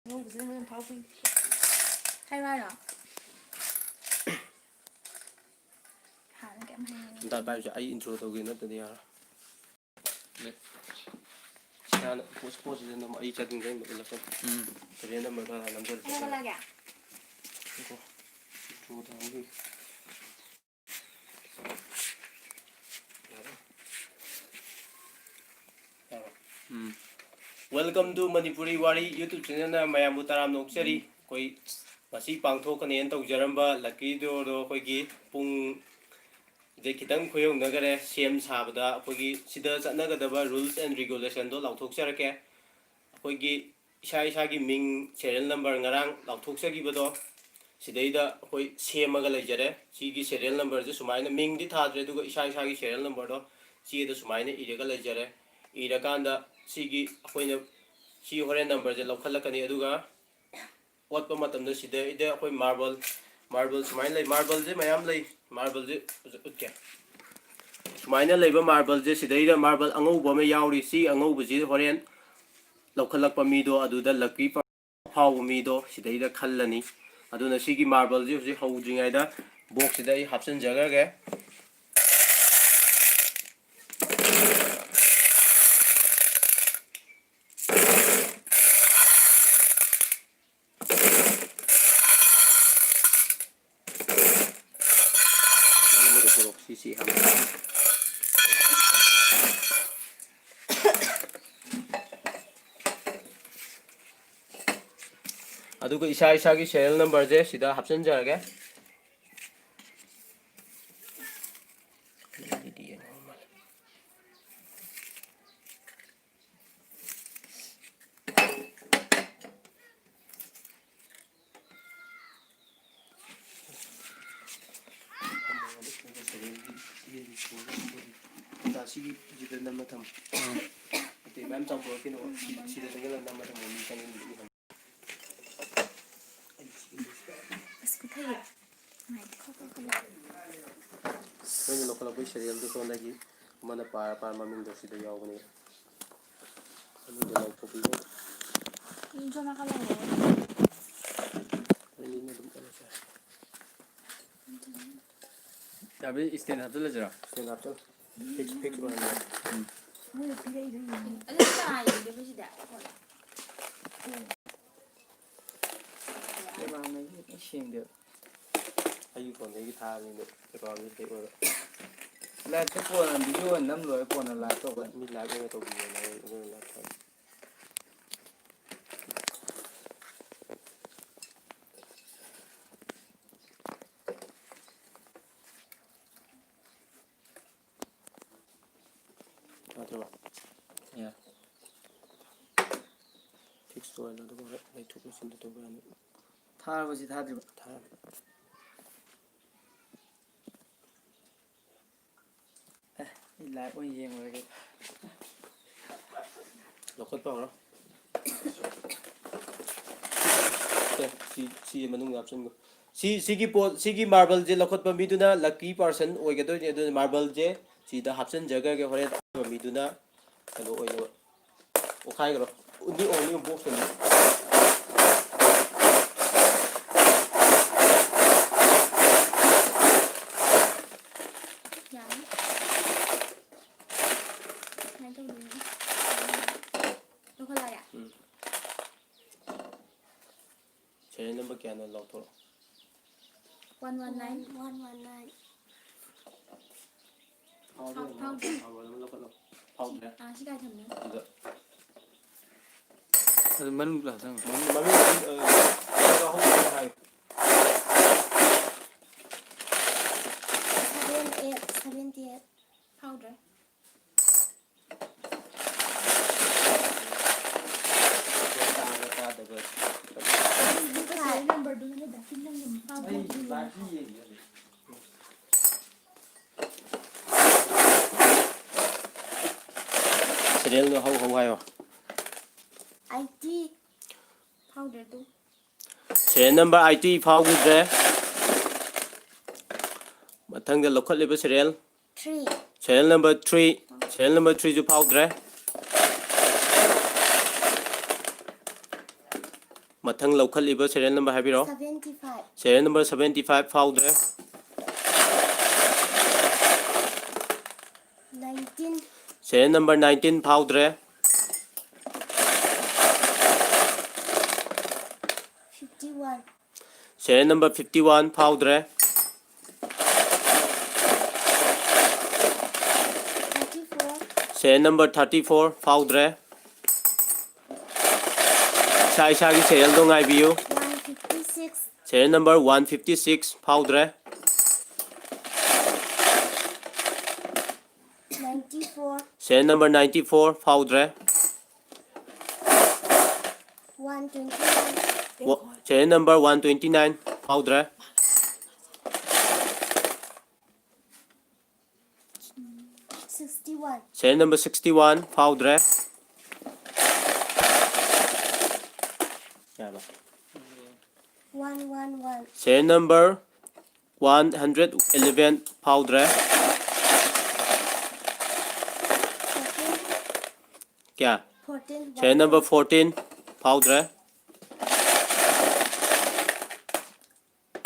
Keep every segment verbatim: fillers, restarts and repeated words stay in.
ꯑꯉꯧꯕꯁꯤꯅ ꯍꯦꯟꯅ ꯐꯥꯎ ꯐꯩ꯫ ꯍꯥꯏꯔꯣ ꯍꯥꯏꯔꯣ? ꯍꯥꯟꯅ ꯀꯩꯝ ꯍꯥꯏꯅꯤꯡꯉꯦ꯫ ꯗꯥ ꯄꯥꯏꯕꯁꯦ ꯑꯩ intro ꯇꯧꯒꯦ ꯅꯠꯇ꯭ꯔꯗꯤ ꯌꯥꯔꯣꯏ꯫ ꯁꯤꯗ ꯄꯣꯠ-, ꯄꯣꯠꯁꯤꯗ ꯅꯝ-, ꯑꯩ ꯆꯠꯅꯤꯡꯗꯦ, ꯑꯩ ꯃꯈꯨꯠ ꯂꯧꯁꯟ-, ꯎꯝ꯫ Serial number ꯈꯔ ꯅꯝꯖꯜꯂꯨ꯫ ꯑꯩ ꯍꯧꯒꯠꯂꯛꯑꯒꯦ꯫ ꯉꯥꯏꯈꯣ꯫ Intro ꯇꯧꯍꯧꯈꯤꯒꯦ꯫ ꯌꯥꯔꯦ? ꯌꯥꯔꯦ? ꯎꯝ꯫ Welcome to ꯃꯅꯤꯄꯨꯔꯤ ꯋꯥꯔꯤ YouTube channelꯅ ꯃꯌꯥꯝꯕꯨ ꯇꯔꯥꯝꯅ ꯑꯣꯛꯆꯔꯤ꯫ ꯑꯩꯈꯣꯏ ꯉꯁꯤ ꯄꯥꯡꯊꯣꯛꯀꯅꯦꯅ ꯇꯧꯖꯔꯝꯕ lucky drawꯗꯣ ꯑꯩꯈꯣꯏꯒꯤ ꯄꯨꯡ ꯁꯤꯗꯩ ꯈꯤꯇꯪ ꯈꯨꯌꯧꯅꯈꯔꯦ ꯁꯦꯝ ꯁꯥꯕꯗ꯫ ꯑꯩꯈꯣꯏꯒꯤ ꯁꯤꯗ ꯆꯠꯅꯒꯗꯕ rules and regulationꯗꯣ ꯂꯥꯎꯊꯣꯛꯆꯔꯛꯀꯦ꯫ ꯑꯩꯈꯣꯏꯒꯤ ꯏꯁꯥ ꯏꯁꯥꯒꯤ ꯃꯤꯡ, serial number ꯉꯔꯥꯡ ꯂꯥꯎꯊꯣꯛꯆꯈꯤꯕꯗꯣ, ꯁꯤꯗꯩꯗ ꯑꯩꯈꯣꯏ ꯁꯦꯝꯃꯒ ꯂꯩꯖꯔꯦ꯫ ꯁꯤꯒꯤ serial numberꯁꯦ ꯁꯨꯃꯥꯏꯅ, ꯃꯤꯡꯗꯤ ꯊꯥꯗ꯭ꯔꯦ, ꯑꯗꯨꯒ ꯏꯁꯥ ꯏꯁꯥꯒꯤ serial numberꯗꯣ ꯆꯦꯗ ꯁꯨꯃꯥꯏꯅ ꯏꯔꯒ ꯂꯩꯖꯔꯦ꯫ ꯏꯔꯀꯥꯟꯗ ꯁꯤꯒꯤ ꯑꯩꯈꯣꯏꯅ ꯁꯤ ꯍꯣꯔꯦꯟ numberꯁꯦ ꯂꯧꯈꯠꯂꯛꯀꯅꯤ, ꯑꯗꯨꯒ ꯑꯣꯠꯄ ꯃꯇꯝꯗ ꯁꯤꯗꯩꯗ ꯑꯩꯈꯣꯏ marble, marble ꯁꯨꯃꯥꯏꯅ ꯂꯩ, marbleꯁꯦ ꯃꯌꯥꯝ ꯂꯩ, marbleꯁꯦ ꯎꯠꯀꯦ꯫ ꯁꯨꯃꯥꯏꯅ ꯂꯩꯕ marbleꯁꯦ, ꯁꯤꯗꯩꯗ marble ꯑꯉꯧꯕ ꯑꯃ ꯌꯥꯎꯔꯤ꯫ ꯁꯤ ꯑꯉꯧꯕꯁꯤ ꯍꯣꯔꯦꯟ ꯂꯧꯈꯠꯂꯛꯄ ꯃꯤꯗꯣ, ꯑꯗꯨꯗ lucky ꯐꯥꯎꯕ ꯃꯤꯗꯣ ꯁꯤꯗꯩꯗ ꯈꯜꯂꯅꯤ꯫ ꯑꯗꯨꯅ ꯁꯤꯒꯤ marbleꯁꯤ ꯍꯧꯖꯤꯛ ꯍꯧꯗ꯭ꯔꯤꯉꯩꯗ boxꯁꯤꯗ ꯑꯩ ꯍꯥꯞꯆꯤꯟꯖꯈ꯭ꯔꯒꯦ꯫ ꯁꯤ, ꯁꯤ ꯍꯥꯞꯄꯣ꯫ ꯑꯗꯨꯒ ꯏꯁꯥ ꯏꯁꯥꯒꯤ serial numberꯁꯦ ꯁꯤꯗ ꯍꯥꯞꯆꯤꯟꯖꯔꯒꯦ꯫ ꯁꯤꯒꯤ ꯁꯤꯗ ꯅꯝꯃ ꯊꯝꯃꯨ꯫ ꯑꯇꯩ ꯃꯌꯥꯝ ꯆꯥꯎꯊꯣꯔꯛꯈꯤꯅꯣ꯫ ꯁꯤ-, ꯁꯤꯗ ꯆꯪꯁꯤꯜꯂꯒ ꯅꯝꯃ ꯊꯝꯃꯣ꯫ ꯃꯤ ꯆꯪꯉꯛꯑꯗꯤ꯫ ꯑꯁ, ꯄꯤꯊꯛꯑꯦ꯫ ꯅꯣꯏꯅ ꯂꯧꯈꯠꯂꯛꯄꯒꯤ serialꯗꯨ ꯁꯣꯝꯗꯒꯤ ꯑꯃꯅ ꯄꯥꯔ ꯄꯥꯔ ꯃꯃꯤꯡꯗꯣ ꯁꯤꯗ ꯌꯥꯎꯕꯅꯦ꯫ ꯑꯗꯨꯗꯣ ꯂꯧꯊꯣꯛꯄꯤꯔꯣ꯫ ꯁꯣꯝ ꯅꯥꯀꯟ ꯂꯩꯔꯦ꯫ ꯑꯅꯤꯅ ꯑꯗꯨꯝ ꯆꯠꯂꯁꯦ꯫ ꯌꯥꯕꯤ, stand ꯍꯥꯞꯆꯤꯜꯂꯁꯤꯔꯣ? Stand ꯍꯥꯞꯆꯤꯜꯂꯣ꯫ Fix, fix ꯑꯣꯏꯍꯜꯂꯣ꯫ ꯃꯣꯏꯅ ꯄꯤꯔꯛꯏꯗꯣ ꯌꯦꯡꯉꯣ꯫ ꯑꯗꯨ ꯇꯥꯏꯌꯦ ꯁꯤꯗ꯫ ꯏꯃꯥꯟꯅꯕꯤ ꯂꯣꯏ ꯁꯦꯡꯗꯦꯕ꯫ ꯑꯩꯒꯤ ꯐꯣꯟꯗꯒꯤ ꯊꯥꯕꯅꯤꯅ account ꯁꯦ hack ꯑꯣꯏꯕ꯫ Live ꯁꯦ ꯀꯣꯟꯅ video ꯑꯣꯏꯅ ꯅꯝ ꯂꯣꯏꯔ ꯀꯣꯟꯅ live ꯇꯧꯕ꯫ ꯃꯤ live ꯑꯣꯏꯅ ꯇꯧꯕꯤꯌꯣꯅ ꯑꯩ ꯑꯗꯨꯅ live ꯊꯥꯏ꯫ ꯌꯥꯗ꯭ꯔꯕ? ꯌꯥꯔꯦ꯫ Fix ꯇꯧꯔꯦ, ꯑꯗꯨꯒ ꯍꯣꯔꯦꯟ ꯂꯩꯊꯣꯛ ꯂꯩꯁꯤꯟꯗ ꯇꯧꯕ ꯌꯥꯅꯤ꯫ ꯊꯥꯔꯕ ꯁꯤ ꯊꯥꯗ꯭ꯔꯤꯕ? ꯊꯥꯔꯦ꯫ ꯑꯦ, ꯑꯩ live ꯑꯣꯏꯅ ꯌꯦꯡꯉꯨꯔꯒꯦ꯫ ꯂꯧꯈꯠꯄ ꯍꯧꯔꯣ꯫ ꯁꯦ, ꯁꯤ, ꯁꯤ ꯃꯅꯨꯡꯗ ꯍꯥꯞꯆꯤꯟꯈꯣ꯫ ꯁꯤ, ꯁꯤꯒꯤ ꯄꯣꯠ, ꯁꯤꯒꯤ marble ꯁꯦ ꯂꯧꯈꯠꯄ ꯃꯤꯗꯨꯅ lucky person ꯑꯣꯏꯒꯗꯣꯏꯅꯤ꯫ ꯑꯗꯨꯅ marble ꯁꯦ ꯁꯤꯗ ꯍꯥꯞꯆꯤꯟꯖꯈ꯭ꯔꯒꯦ, ꯍꯣꯔꯦꯟ ꯃꯤꯗꯨꯅ ꯀꯩꯅꯣ ꯑꯣꯏꯅꯕ꯫ ꯑꯣꯠꯈꯥꯏꯈ꯭ꯔꯣ꯫ ꯎꯗꯤ ꯑꯣꯟꯂꯤ ꯕꯣꯛꯁꯇꯅꯤ꯫ ꯌꯥꯅꯤ꯫ ꯁꯨꯃꯥꯏꯅ ꯇꯧꯗꯣꯏꯅꯤ꯫ ꯂꯧꯈꯠꯂꯛꯑꯒꯦ? ꯎꯝ꯫ Serial number ꯀꯌꯥꯅꯣ ꯂꯧꯊꯣꯔꯛꯑꯣ꯫ One one nine꯫ One one nine꯫ ꯐꯥꯎꯗ꯭ꯔꯦ, ꯐꯥꯎ-, ꯐꯥꯎꯗ꯭ꯔꯦ꯫ ꯐꯥꯎꯗ꯭ꯔꯦ, ꯑꯗꯨꯝ ꯂꯧꯈꯠꯂꯣ꯫ ꯐꯥꯎꯗ꯭ꯔꯦ꯫ ꯁꯤ-, ꯑꯥ, ꯁꯤ ꯀꯥꯏ ꯊꯝꯃꯤꯅꯣ? ꯑꯗꯨꯗ꯫ ꯑꯗꯨ ꯃꯅꯨꯡ ꯄꯨꯂꯞ ꯆꯪꯉꯣ꯫ ꯃꯃꯤꯡ, ꯃꯃꯤꯡ, ꯑ, ꯍꯥꯏꯌꯨ꯫ Seven eight seventy eight꯫ ꯐꯥꯎꯗ꯭ꯔꯦ꯫ Serial ꯗꯣ ꯍꯧ ꯍꯧ ꯍꯥꯏꯌꯣ꯫ Eighty꯫ ꯐꯥꯎꯗ꯭ꯔꯦ ꯑꯗꯨ꯫ Serial number eighty ꯐꯥꯎꯈꯤꯗ꯭ꯔꯦ꯫ ꯃꯊꯪꯗ ꯂꯧꯈꯠꯂꯤꯕ serial꯫ Three꯫ Serial number three꯫ Serial number three ꯁꯨ ꯐꯥꯎꯗ꯭ꯔꯦ꯫ ꯃꯊꯪ ꯂꯧꯈꯠꯂꯤꯕ serial number ꯍꯥꯏꯕꯤꯔꯣ꯫ Seventy five. Serial number seventy five ꯐꯥꯎꯗ꯭ꯔꯦ꯫ Nineteen. Serial number nineteen ꯐꯥꯎꯗ꯭ꯔꯦ꯫ Fifty one. Serial number fifty one ꯐꯥꯎꯗ꯭ꯔꯦ꯫ Thirty four. Serial number thirty four ꯐꯥꯎꯗ꯭ꯔꯦ꯫ ꯏꯁꯥ ꯏꯁꯥꯒꯤ serialꯗꯣ ꯉꯥꯏꯕꯤꯌꯨ꯫ One fifty six. Serial number one fifty six ꯐꯥꯎꯗ꯭ꯔꯦ꯫ Ninety four. Serial number ninety four ꯐꯥꯎꯗ꯭ꯔꯦ꯫ One twenty one. Serial number one twenty nine ꯐꯥꯎꯗ꯭ꯔꯦ꯫ Sixty one. Serial number sixty one ꯐꯥꯎꯗ꯭ꯔꯦ꯫ One one one. Serial number one hundred eleven ꯐꯥꯎꯗ꯭ꯔꯦ꯫ Fourteen. ꯀꯌꯥ? Fourteen. Serial number fourteen ꯐꯥꯎꯗ꯭ꯔꯦ꯫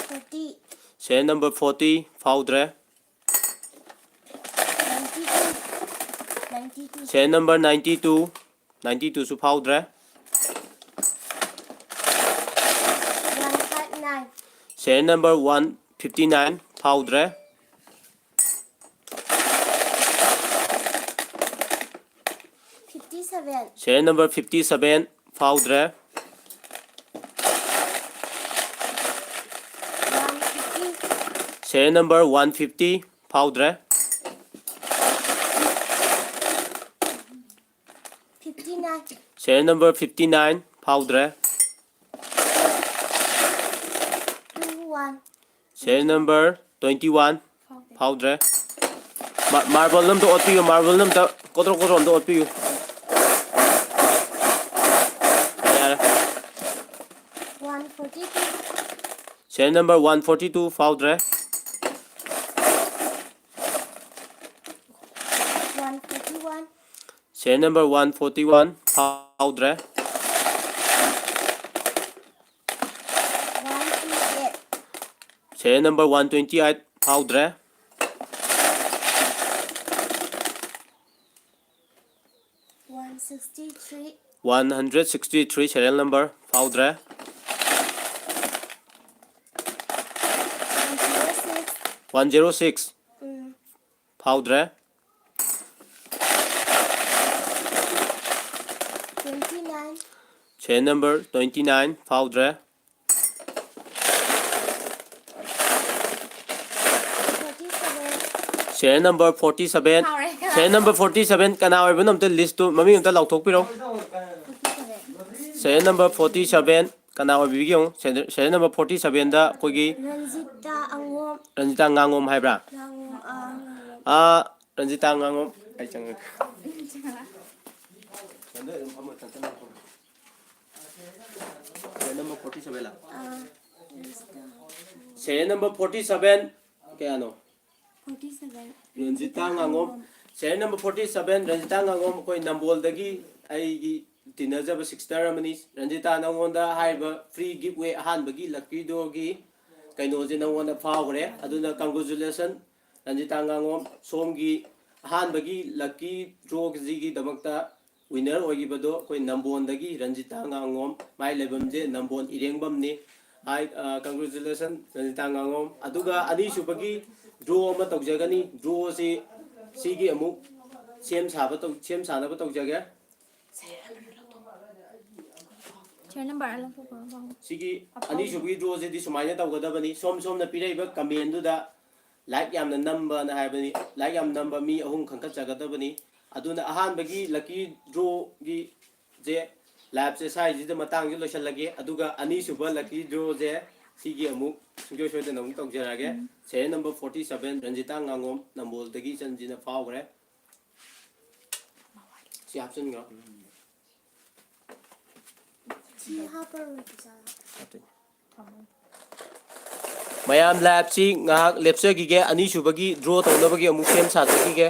Forty. Serial number forty ꯐꯥꯎꯗ꯭ꯔꯦ꯫ Ninety two. Ninety two. Serial number ninety two, ninety two ꯁꯨ ꯐꯥꯎꯗ꯭ꯔꯦ꯫ One five nine. Serial number one fifty nine ꯐꯥꯎꯗ꯭ꯔꯦ꯫ Fifty seven. Serial number fifty seven ꯐꯥꯎꯗ꯭ꯔꯦ꯫ One fifty. Serial number one fifty ꯐꯥꯎꯗ꯭ꯔꯦ꯫ Fifty nine. Serial number fifty nine ꯐꯥꯎꯗ꯭ꯔꯦ꯫ Two one. Serial number twenty one ꯐꯥꯎꯗ꯭ꯔꯦ꯫ ꯃꯥ- marble ꯑꯝꯇ ꯑꯣꯠꯄꯤꯌꯨ, marble ꯑꯝꯇ ꯀꯣꯗ꯭ꯔꯣꯛ ꯀꯣꯗ꯭ꯔꯣꯛ ꯑꯝꯇ ꯑꯣꯠꯄꯤꯌꯨ꯫ ꯌꯥꯔꯦ꯫ One forty two. Serial number one forty two ꯐꯥꯎꯗ꯭ꯔꯦ꯫ One forty one. Serial number one forty one ꯐꯥꯎꯗ꯭ꯔꯦ꯫ Serial number one twenty eight ꯐꯥꯎꯗ꯭ꯔꯦ꯫ One sixty three. One hundred sixty three serial number ꯐꯥꯎꯗ꯭ꯔꯦ꯫ One zero six. One zero six ꯎꯝ. ꯐꯥꯎꯗ꯭ꯔꯦ꯫ Twenty nine. Serial number twenty nine ꯐꯥꯎꯗ꯭ꯔꯦ꯫ Forty seven. Serial number forty seven. ꯐꯥꯎꯔꯦ꯫ Serial number forty seven ꯀꯅꯥ ꯑꯣꯏꯕꯅꯣ ꯑꯝꯇ list two ꯃꯃꯤꯡ ꯑꯝꯇ ꯂꯥꯎꯊꯣꯛꯄꯤꯔꯣ꯫ Forty seven. Serial number forty seven ꯀꯅꯥ ꯑꯣꯏꯕꯤꯒꯦ ꯌꯦꯡꯉꯨ꯫ Serial number forty seven ꯗ ꯑꯩꯈꯣꯏꯒꯤ ꯔꯟꯖꯤꯇꯥ ꯑꯉꯣꯝ꯫ ꯔꯟꯖꯤꯇꯥ ꯉꯥꯉꯣꯝ ꯍꯥꯏꯕ꯭ꯔꯥ? ꯉꯥꯉꯣꯝ, ꯑꯥ, ꯉꯥꯉꯣꯝ. ꯑꯥ, ꯔꯟꯖꯤꯇꯥ ꯉꯥꯉꯣꯝ꯫ ꯑꯩ ꯆꯪꯉꯛꯀꯦ꯫ ꯆꯟꯗꯣꯏ ꯑꯗꯨꯝ ꯐꯝꯃꯣ, ꯆꯟ, ꯆꯟ, ꯐꯝꯃꯣ꯫ Serial number forty seven ꯂꯥ? ꯑꯥ, Ranjita. Serial number forty seven ꯀꯌꯥꯅꯣ? Forty seven. Ranjita ꯉꯥꯉꯣꯝ꯫ Serial number forty seven, Ranjita ꯉꯥꯉꯣꯝ, ꯑꯩꯈꯣꯏ ꯅꯝꯕꯣꯜꯗꯒꯤ ꯑꯩꯒꯤ ꯇꯤꯟꯅꯖꯕ sister ꯑꯃꯅꯤ꯫ ꯔꯟꯖꯤꯇꯥ, ꯅꯉꯣꯟꯗ ꯍꯥꯏꯔꯤꯕ free giveaway ꯑꯍꯥꯟꯕꯒꯤ lucky draw ꯒꯤ ꯀꯩꯅꯣꯁꯦ ꯅꯉꯣꯟꯗ ꯐꯥꯎꯈ꯭ꯔꯦ꯫ ꯑꯗꯨꯅ congratulation, ꯔꯟꯖꯤꯇꯥ ꯉꯥꯉꯣꯝ, ꯁꯣꯝꯒꯤ ꯑꯍꯥꯟꯕꯒꯤ lucky draw ꯁꯤꯒꯤꯗꯃꯛꯇ winner ꯑꯣꯏꯈꯤꯕꯗꯣ ꯑꯩꯈꯣꯏ ꯅꯝꯕꯣꯜꯗꯒꯤ ꯔꯟꯖꯤꯇꯥ ꯉꯥꯉꯣꯝ, ꯃꯥꯏ ꯂꯩꯐꯝꯁꯦ ꯅꯝꯕꯣꯜ ꯏꯔꯦꯡꯕꯝꯅꯤ꯫ ꯍꯥꯏ, ꯑ, congratulation, ꯔꯟꯖꯤꯇꯥ ꯉꯥꯉꯣꯝ꯫ ꯑꯗꯨꯒ ꯑꯅꯤꯁꯨꯕꯒꯤ draw ꯑꯃ ꯇꯧꯖꯒꯅꯤ꯫ Draw ꯁꯤ ꯁꯤꯒꯤ ꯑꯃꯨꯛ ꯁꯦꯝ ꯁꯥꯕ ꯇꯧ-, ꯁꯦꯝ ꯁꯥꯅꯕ ꯇꯧꯖꯒꯦ꯫ Serial number ꯂꯧꯊꯣꯛꯈ꯭ꯔꯣ꯫ ꯁꯤꯒꯤ ꯑꯅꯤꯁꯨꯕꯒꯤ draw ꯁꯤꯗꯤ ꯁꯨꯃꯥꯏꯅ ꯇꯧꯒꯗꯕꯅꯤ꯫ ꯁꯣꯝ ꯁꯣꯝꯅ ꯄꯤꯔꯛꯏꯕ comment ꯗꯨꯗ like ꯌꯥꯝꯅ ꯅꯝꯕꯅ ꯍꯥꯏꯕꯅꯤ꯫ Like ꯌꯥꯝ ꯅꯝꯕ ꯃꯤ ꯑꯍꯨꯝ ꯈꯟꯒꯠꯆꯒꯗꯕꯅꯤ꯫ ꯑꯗꯨꯅ ꯑꯍꯥꯟꯕꯒꯤ lucky draw ꯒꯤ ꯁꯦ, live ꯁꯦ ꯁ꯭ꯋꯥꯏꯁꯤꯗ ꯃꯇꯥꯡꯁꯤ ꯂꯣꯏꯁꯤꯜꯂꯒꯦ꯫ ꯑꯗꯨꯒ ꯑꯅꯤꯁꯨꯕ lucky draw ꯁꯦ ꯁꯤꯒꯤ ꯑꯃꯨꯛ ꯁꯨꯡꯁꯣꯏ ꯁꯣꯏꯗꯅ ꯑꯃꯨꯛ ꯇꯧꯖꯔꯛꯑꯒꯦ꯫ Serial number forty seven, Ranjita ꯉꯥꯉꯣꯝ, ꯅꯝꯕꯣꯜꯗꯒꯤ ꯏꯆꯟꯁꯤꯅ ꯐꯥꯎꯈ꯭ꯔꯦ꯫ ꯁꯤ ꯍꯥꯞꯆꯤꯟꯈ꯭ꯔꯣ꯫ ꯁꯤ ꯍꯥꯞꯄꯔꯣꯏꯒꯦ ꯆꯥꯔꯣ꯫ ꯃꯌꯥꯝ live ꯁꯤ ꯉꯥꯏꯍꯥꯛ ꯂꯦꯞꯆꯈꯤꯒꯦ, ꯑꯅꯤꯁꯨꯕꯒꯤ draw ꯇꯧꯅꯕꯒꯤ ꯑꯃꯨꯛ ꯁꯦꯝ ꯁꯥꯖꯈꯤꯒꯦ꯫